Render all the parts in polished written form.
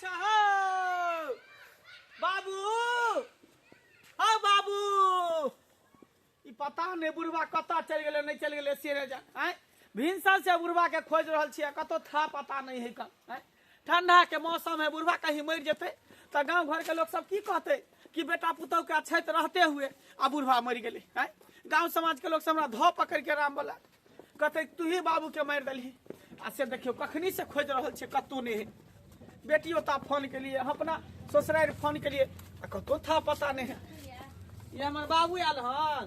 छहो बाबू हौ बाबू ई पता नहि बुढ़वा कतऽ चलि गेलै नहि चलि गेलै से नहि जान आँय भिनसर से बुढ़वा के खोजि रहल छियै कतौ था पता नहि है कन आँय ठंडा के मौसम है बुढ़वा कहीं मरि जेतै तऽ गाँव घर के लोग सब की कहतै कि बेटा पुतहु के अछैत रहते हुए आ बुढ़वा मरि गेलै आँय गाँव समाज के लोग सब हमरा धऽ पकड़ के राम बोला कहतै तू ही बाबू के मारि देलही आ से देखियौ कखनी से खोजि रहल छै कतौ नहि है बेटियो ता फोन केलिए हम अपना ससुरारि फोन केलिए आ कतौ था पता नहि है ये हमर बाबू आयल हन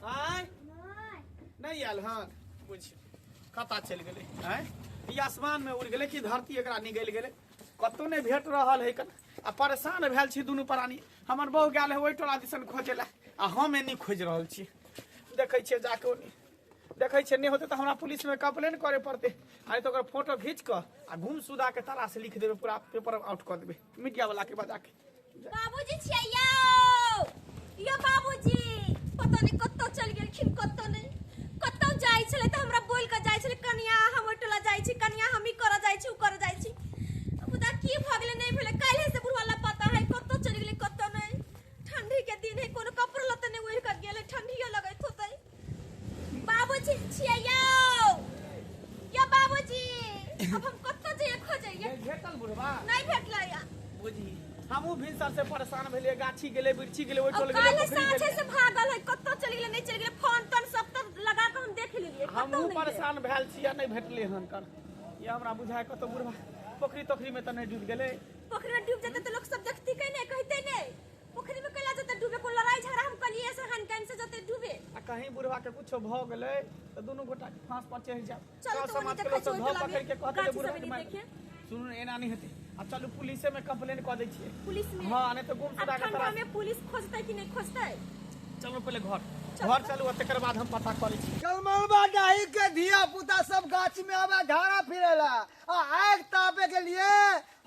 आँय नहि आयल हन बुझियौ कतऽ चलि गेलै आँय ई आसमान मे उड़ि गेलै कि धरती एकरा निगलि गेलै कतौ नहि भेट रहल है कन आ परेशान भेल छी दुनू प्राणी हमर बहु गेल है ओहि टोला दिसन खोजै लए आ हम एनी खोजि रहल छी देखै छियै जाके ओनी देखै छियै नहि होतै तऽ हमरा पुलिसमे कम्प्लेन करे पड़तै आ नहि तऽ ओकर फोटो घीच कऽ आ गुमशुदा के तारा से लिख देबै पूरा पेपर आउट कऽ देबै मीडिया वाला के बजा के बाबूजी छियै यौ यौ बाबूजी पता नहि कतऽ चलि गेलखिन कतऽ नहि कतऽ जाइ छलै तऽ हमरा बोलि कऽ जाइ छलै कनिया हम ओहि टोला जाइ छी कनिया हम ई करऽ जाइ छी ओ करऽ जाइ छी मुदा की भऽ गेलै नहि भेलै काल्हि से बुढ़वा लापता है कतऽ चलि गेलै कतऽ नहि ठंडी के दिन है कोनो कपड़ो लत्ता नहि ओढ़ि कऽ गेलै ठंडियो लगैत होतै बाबूजी छियै यौ यौ बाबूजी अब हम कतऽ जइयै खोजैयै भेटल बुढ़वा नहि भेटलै या बुझी हमहूँ भिनसर से परेशान भेलियै गाछी गेलै बिरछी गेलै ओहि अब टोल गेलै काल्हि पोखरि साँझे गेलै से भागल है कतऽ चलि गेलै नहि चलि गेलै फोन तोन सब तऽ लगा कऽ हम देख लेलियै कतौ हमहूँ नहि गेलै। परेशान भेल छी आ नहि भेटलै हन कर ये हमरा बुझाय कतौ बुढ़वा पोखरि तोखरि में तऽ नहि डूबि गेलै पोखरि में डूब जेतै तऽ लोक सब देखती कै नहि कहते नहि पोखरि में कैला जेतै डूबे कोन लड़ाई झगड़ा हम कलिए से हन कैन से जेतै डूबे आ कहीं बुढ़वा के कुछो भऽ गेलै तऽ दुनू गोटा के फांस पर चढ़ि जायब चलू गाँव तऽ ओनी समाज के देखै लोक सब छी ओहि धऽ टोला पकड़ि में के कहतै जे गाछी बुढ़वा सब के एनी मारि देखिए सुनू एना नहि हेतै आ चलू पुलिसे में कंप्लेन कऽ दै छियै पुलिस में हँ नहि तऽ अब गुमशुदा के ठंडा तरास में पुलिस खोजतै कि नहीं खोजतै चलू पहिले घर घर चलू आ तकर बाद हम पता करै छी कलमलबा डाही के धिया पुता सब गाछ में आवे झाड़ा फिरेला आ आग तापे के लिए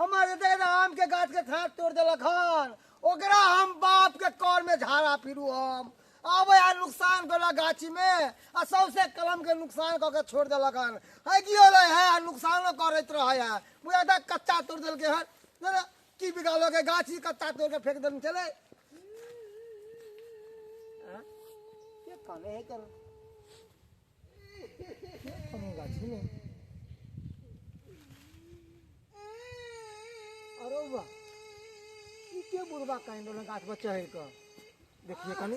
हमारे देख आम के गाछ के थार तोड़ देलक हन ओकरा हम बाप के कर में झाड़ा फिरू हम आबे आ नुकसान कयलक गाछी में आ सौंसे कलम के नुकसान कऽ के छोड़ देलक हन है की होलै है आ नुकसानो करैत रहै है बुझा तऽ कच्चा तोड़ देलकै हन दादा, की बिगालो के गाछी कच्चा तोड़ के फेंक देने चले आँ? के काने है कर कोनो गाछी में अरे वाह ई के बुढ़बा कानि रहल गाछ पर चढ़ि कऽ देखिए कनि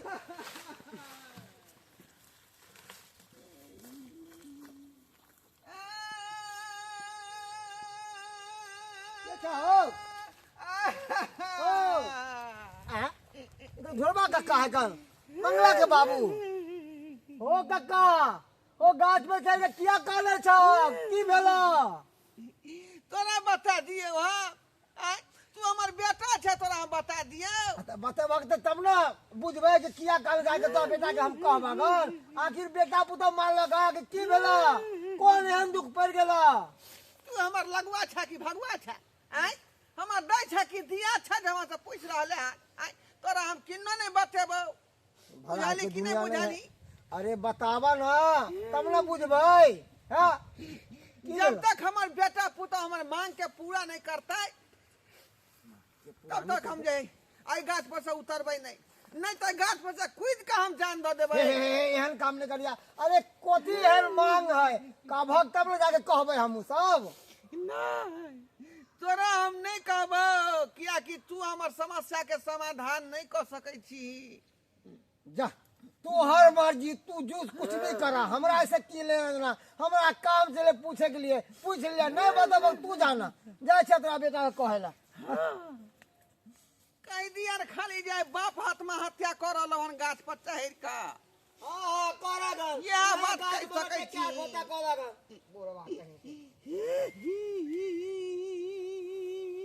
के छौ हौ? हौ? आँ? ई तऽ झोरबा कक्का है कन मंगला के बाबू हो कक्का ओ गाछ पर चढ़ि कऽ किया कानै छौ की भेलौ तोरा बता दिए वहाँ आँय, तू हमर बेटा छै तोरा हम बता दिए तऽ बतेबक तऽ तब ने बुझबै कि किया काल जाके तोरा बेटा के हम कहब अगर आखिर बेटा पुतहु मारलक हँ कि की भेला कोन एहन दुख पड़ि गेला तू हमर लगुआ छै कि भगुआ छै आँय हमर दै छै कि दिया छै जे हमरा से पूछि रहले हँ आँय तोरा हम किन्नो नहि बतेबौ भला बुझाली के कि नहि दुनिया नहीं है। बुझाली अरे बताबा ना तब ना बुझबै हाँ की जब भेल? तक हमर बेटा पुतहु हमर मांग के पूरा नहीं करतै तब तक हम जे एहि गाछ पर से उतरबै नहीं नहीं तऽ गाछ पर से कूद के हम जान दऽ देबै हे, हे, हे, एहन काम नहीं करिया अरे कथी एहन मांग है कहबक तब ना जाके कहबै हमहूँ सब नहीं तोरा हम नहीं कहबौ कियाकि तू हमर समस्या के समाधान नहीं कऽ सकै छी जा तोहर मर्जी तू जूस कुछ भी करा हमरा ऐसे की लेना देना हमरा काम चले पूछे के लिए पूछ लिया नहीं बतब तू जाना जाय छै तोरा बेटा के कहे ला कैदी आर खाली जाय बाप आत्महत्या कऽ रहल हन गाछ पर चढ़ि कऽ हाँ हाँ करा गल इएह बात कहि सकै छी। बुढ़वा कहीं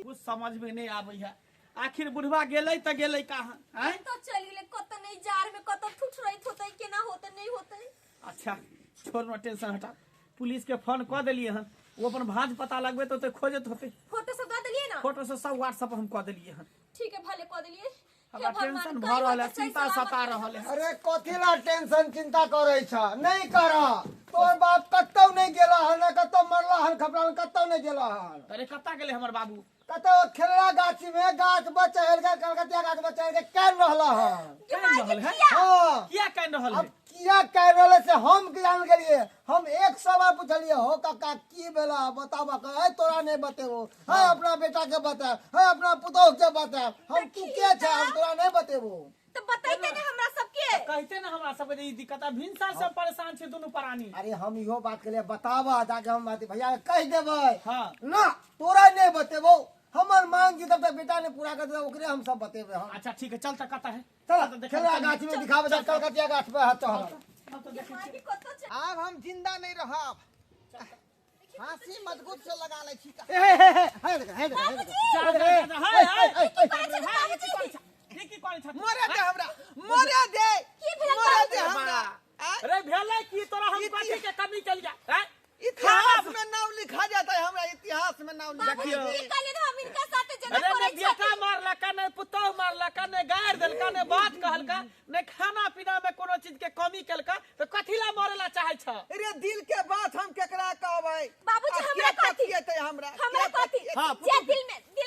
कुछ समझ में नहीं आबै है आखिर बुढ़वा गेलै तऽ गेलै कहाँ आँय कतऽ चलि गेलै कतऽ नहि जाड़ में कतऽ ठुठरैत होतै केना होतै नहि होतै अच्छा छोड़ ना टेंशन हटा पुलिस के फोन कऽ देलियै हन ओ अपन भाँज पता लगबैत होतै खोजैत होतै फोटो सब दऽ देलियै ने फोटो से सब व्हाट्सएप हम कऽ देलियै हन ठीक है भले कऽ देलियै हमरा टेंशन भऽ रहल है, चिंता सता रहल है। अरे कथी ला टेंशन चिंता करै छ? नहीं कर, तोर बाप कतौ नहीं गेला हन, कतौ मरला हन, खपरा हन, कतौ नहीं गेला हन। अरे कत्ता गेलै हमर बाबू? कतौ खेलला गाछी में, गाछ पर चढ़ के, कलकतिया गाछ पर चढ़ के कान रहला हन। कान रहल है? हाँ। किया कान रहल है? अब किया कान रहल है से हम की जान गेलिए। हम 100 बार पूछलिए, हो काका की भेला बताबा, कहे तोरा नहीं बतेबो, है अपना बेटा के बता, है अपना पुतोह के बता, हम तू के छ, हम तोरा नहीं बतेबो। तो बतैते ने हमरा सबके, कहते ना हमरा सबके ई दिक्कत आ, भिनसर से परेशान छै दुनू प्राणी। अरे हम इहो बात के लिए बताबा, जाके हम बात भैया के कह देबै। हाँ। ना तोरा नहीं बतेबो, हमर मांग जी तब तक बेटा ने पूरा कर देता, ओकरे हम सब बतेबे हम। अच्छा ठीक है, चल त कता है, चल खेला गाछ में दिखाबे, चल कलकतिया गाछ पे हाथ चढ़ल। आब हम जिंदा नहीं रहब, फांसी मजबूत से लगा ले छी। हे हे हे हे देख, हे देख, हे देख। हाय हाय, की करै छ? मरे दे हमरा, मरे दे, मरे दे हमरा। अरे भेलै की तोरा? हम कथी के कमी चल जा? इतिहास में नाम लिखा जाता है, हमरा इतिहास में नाम लिखा। बाबूजी कहले हम इनका साथे जना अरे करै ने बेटा मारलका, ने पुतोह मारलका, ने गारि देलका, ने बात कहलका, ने खाना पीना में कोनो चीज के कमी केलका, तो कथी ला मरेला चाहै छ? अरे दिल के बात हम केकरा कहबै? बाबूजी हमरा कथी हमरा हमरा कथी हां जे दिल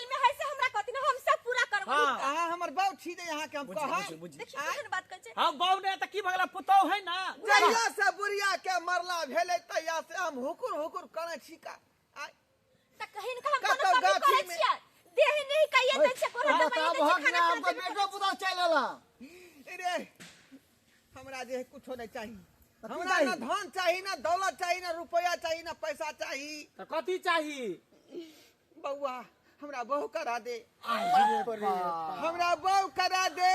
में है से हमरा कथी ना, हम सब पूरा करब। हां हमर बाऊ छी जे यहां के हम कहब। देखिए केहन बात करै छै। हां बाऊ ने त की भगला, पुतोह है ना। जहिया से बुढ़िया के मरला भेलै तहिया से हम हुकुर हुकुर करै छी का। त कहिन का हम कोनो कमी करै छियै? देह नहीं कहिए दै छै, कोनो दवाई दै छै, खाना हमको बेटो पुतोह चलि एला। अरे हमरा जे कुछो नहीं चाही, हमरा ना धन चाही, ना दौलत चाही, ना रुपया चाही, ना पैसा चाही। त कथी चाही? बउआ हमरा बहू करा दे, हमरा बहू करा दे,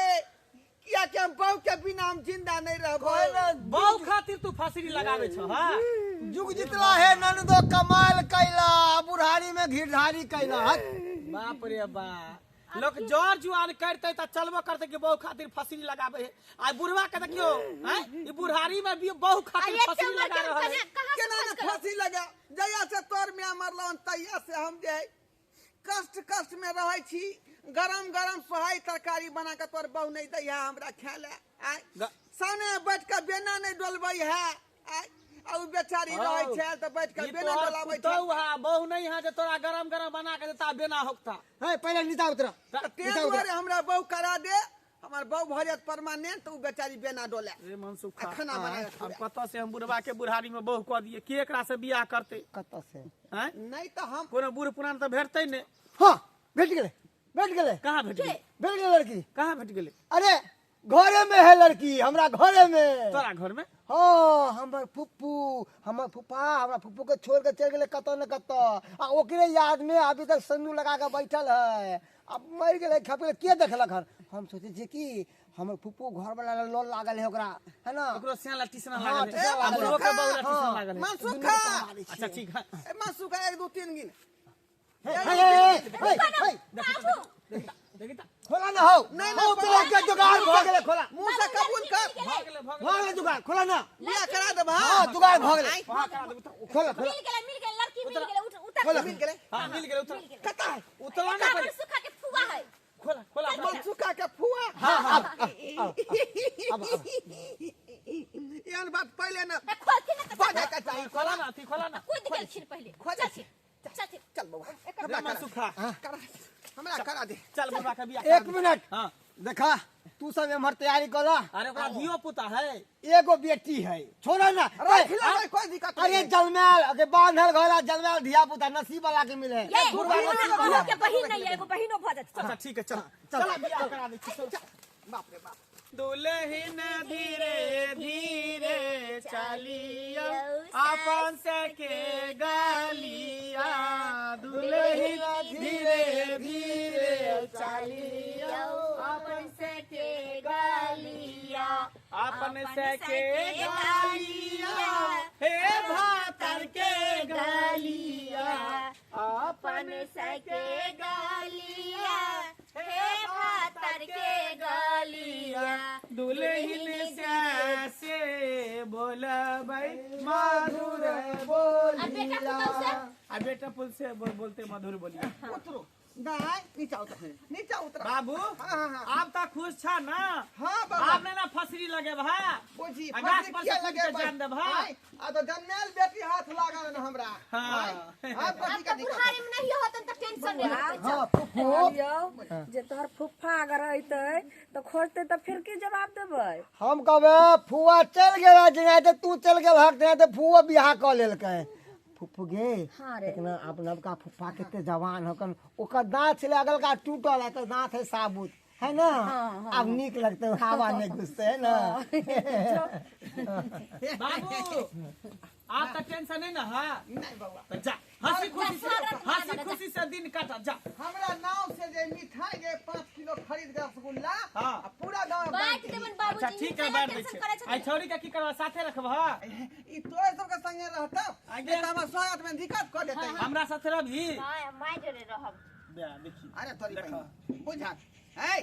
किया कि हम बहू के बिना हम जिंदा नहीं रहबै। बहू खातिर तू फांसी लगावे छ? हां जुग जितला है ननदो कमाल कैला, बुढ़ारी में घिरधारी कैला। बाप रे बाप, लोग जोर जुआन करते त चलबो करते कि बहू खातिर फांसी लगावे है। आ बुढ़वा के देखियो, हैं ई बुढ़ारी में भी बहू खातिर फांसी लगा रहल है। केना ने फांसी लगा? जहिया से तोर मियां मरलन तहिया से हम जे कष्ट कष्ट में रहै छी। गरम गरम सोहाई तरकारी बना के तोर बहू नहीं दै है हमरा खाय ले, सामने बैठ के बेना नहीं डोलबै है। आ उ बेचारी रहै छै त बैठ के बेना डोलाबै छै। तो हा बहू नहीं है जे तोरा गरम गरम बना के देता बेना होकता। हे पहिले नीचा उतरा, ते दुआरे हमरा बहू करा दे, हमर बहू भऽ जायत परमानेंट, त उ बेचारी बेना डोले। रे मनसुखा खाना बना। अब कतऽ से हम बुढ़वा के बुढ़ारी में बहू कऽ दिए? के एकरा से बियाह करते? कतऽ से? हैं नहीं त हम कोनो बूढ़ पुरान त भेटतै ने। हां भेट गेलै, भेट गेलै। कहाँ भेट गेलै? भेट गेलै लड़की। कहाँ भेट गेलै? अरे घरे में है लड़की, हमरा घरे में। तोरा घर में? हाँ हमर फुप्पू, हमर फुफा हमरा फुप्पू के छोड़ के चल गेलै कतऽ न कतऽ, आ ओकरे याद में अभी तक संदू लगा के बैठल है। अब मरि गेलै, खप गेलै, के देखलक हन? हम सोचै छियै कि हमर फुप्पू घर वाला लोल लागल है ओकरा, है ना? ओकरो सियाला टीसना लागल है, आ बुढ़बो के बहुला टीसना लागल है। मनसुखा अच्छा ठीक है। ए मनसुखा 1 2 3 गिन। हे हे हे हे देखी त खोला ना हो। नहीं हो तोरा के जुगाड़ भ गेलै, खोला मुंह से कबूल कर। भ गेलै, भ भ गेलै जुगाड़, खोला ना। बियाह करा देब। हां जुगाड़ भ गेलै, हां करा देब। खोला खोला। मिल गेलै, मिल गेलै लड़की, मिल गेलै। उठ उतर, खोला। मिल गेलै। हां मिल गेलै, उतर। कता है? उतरवा ना पहिले। मनसुखा के फुआ है। खोला खोला। मनसुखा के फुआ? हां अब अब एहन बात पहिले ना खोलथिन ना, बजे के चाही। खोला ना, अथी खोला ना। कूद गेलखिन पहिले। खोल चल चल बउआ, हमरा मनसुखा हमरा करा दे। चल बुढ़वा के बियाह। 1 मिनट। हां देखा तू सब एम्हर तैयारी कला। अरे ओकरा धियो पुता है, एगो बेटी है, छोड़ा ना। रख लेबै, कोई दिक्कत नहीं। अरे जलमाल अगे बांधल घरा जलमाल धिया पुता नसीब वाला के मिले। ये बुढ़वा के बहिन नहीं है, एगो बहिनो भ जात। अच्छा ठीक है, चल चल बियाह करा दे छी। चल बाप रे बाप। दुल्हन धीरे धीरे चलियो अपन सके गालिया, दुल्हन धीरे धीरे चलियो अपन सके गालिया, अपन सके गालिया, हे भातर के गालिया, अपन सके गालिया, हे भातर के गालिया, दुल्हन से बोलबै मधुर बोलिया। आ बेटा पुल से बोलते मधुर बोलिया। उतरो नहीं, नीचा उतर, नीचा उतर। बाबू हाँ, हाँ, हाँ। आब तऽ खुश छ ना? हाँ बाबा। आब नहि ना फसरी लगेब हा? बुझी आ गाछ फसरी पर किया से कूदि लगे के जान देब हा? आय, आ तो जन्मेल बेटी हाथ लागल न हमरा। हाँ। आय, आब आब कथी के तऽ दिक्कत? बुढ़ारी में नहीं होतन तऽ टेंशन नहीं रहतै। हाँ फुफू। कहलियौ जे तोहर फुफा अगर अयतै तऽ खोजतै तऽ फिर की जवाब देबै? हम कहबै फुआ चल गेल, जेना तऽ तू चल गेल हक, तेना तऽ फुआ बियाह कऽ लेलकै। फुफू गे। हाँ रे। लेकिन आब नवका फुफा कते जवान हकन, ओकर दाँत छलै अगलका टूटल, एकर दाँत है साबुत है ना। आब नीक लगतै, हवा नहि घुसतै है ना। बाबू आब तऽ टेंशन नहीं ना हा? नहीं बउआ। तऽ जा, हंसी खुशी से, जा, स्वागत हंसी मनाबऽ, खुशी से दिन काट, जा। हमरा नाव से जे मिठाई जे 5 किलो खरीद के रसगुल्ला हाँ। आ पूरा गांव में बाँटि बाँटि देबनि दिही। बाबूजी। अच्छा ठीक है, केना बाँट दै टेंशन छियै। करै छथिन? आइ छौड़ी के की करबा, साथे रखबह? ई तोरे सबके संगे रहतौ। आगे। नहीं तऽ हमरा स्वागत में दिक्कत कऽ देतै। हमरा साथे रहबही? हाँ, माय जोरे रहब। बे देखी। अरे तोरी देखऽ। बहिन बुझा है,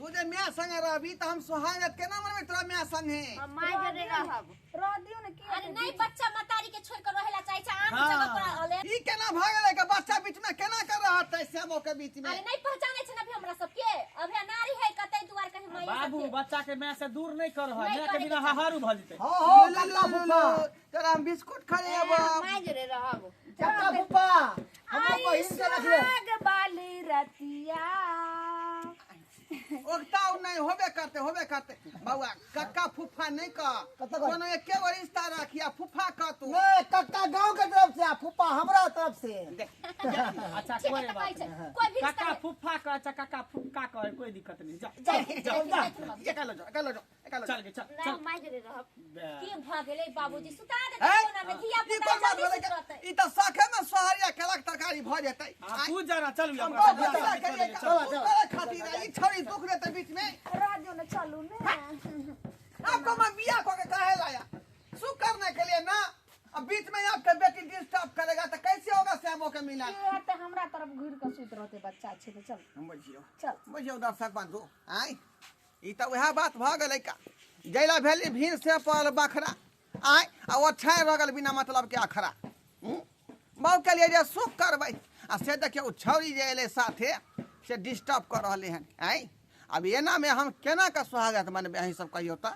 तू जे माय संगे रहबी तऽ हम सोहागत केना मनबै तोरा माय संगे? हम माय जोरे रहब। रह दियौ ने की। अरे नहीं, बच्चा मतारी के छोड़ कर रहेला चाहे छै आन हाँ। जगह पर अले। ई केना भऽ गेलै के बच्चा बीच में केना कर रहतै श्यामो के बीच में? अरे नहीं पहचाने छै ना अभी हमरा सबके, अभी अनारी है कतै दुआर कहीं माई बाबू सबके। बच्चा के माय से दूर नहीं कर, नहीं माय के करे बिना के चाही। हाहारू भऽ जेतै। हाँ हो लो, लो, कक्का लो, फुफा। लो, तोरा हम बिस्कुट खरीदेब। माय जोरे रहब। कक्का फुफा, हमरा आई बहिन के रखले। सुहाग बाली रतिया। ओकताउ नहीं, होबे करते, होबे करते बउआ। कक्का फुफा नहीं कह। कतऽ कह? कोनो एके गो रिश्ता राखी आ फुफा कह तू। नहीं, कक्का गांव के तरफ से आ फुफा हमरा तरफ से। अच्छा ठीक कोई है तऽ बात कहै छै नहीं। कोई भी रिश्ता काका नहीं। फुफा कह, अच्छा काका फुफा कह, कोई दिक्कत नहीं, जा। जाइ जाइ जाइ बाबू। एका लो जाओ, एका लो जाओ, एका लो जाओ। चल गे, चल नहीं चल। हम माय जोरे रहब। बे। की भऽ गेलै बाबूजी, सुता देतै है? कोना में धिया ई पुता कोन बात जल्दी भेलै सुत के? रहतै। ई तऽ शखे में सोहरिया केलक तरकारी भऽ जेतै। आ तू जरा चल। हम अपना बहुत सब बच्चा ध्यान के लिए से चल। चल, चल। करे खातिर ई छौड़ी दुख देतै बीच में। रह दियौ ने, चलू ने। आपको मैं बियाह को के काहे लाया? सुख करने के लिए ना। अब बीच में आपके बेटी डिस्टर्ब करेगा तो कैसे होगा श्यामो के मिलन? की हेतै, हमरा तरफ घुरि कऽ सुति रहतै, बच्चा छै तऽ। चल। बुझियौ। चल। बुझियौ दर्शक बंधु, आय ई तऽ वएह बात भऽ गेलै का जैला भेली भीड़ से पड़ल बखरा, आय आ ओ छाय रह गेल बिना मतलब के अखरा। बहु के लिए जे सुख करबै आ से देखियौ ओ छौड़ी जे एलै साथे से डिस्टर्ब कऽ रहलै हन। आय आब एनामे हम केना कऽ स्वागत मनबै, अहीं सब कहियौ तऽ।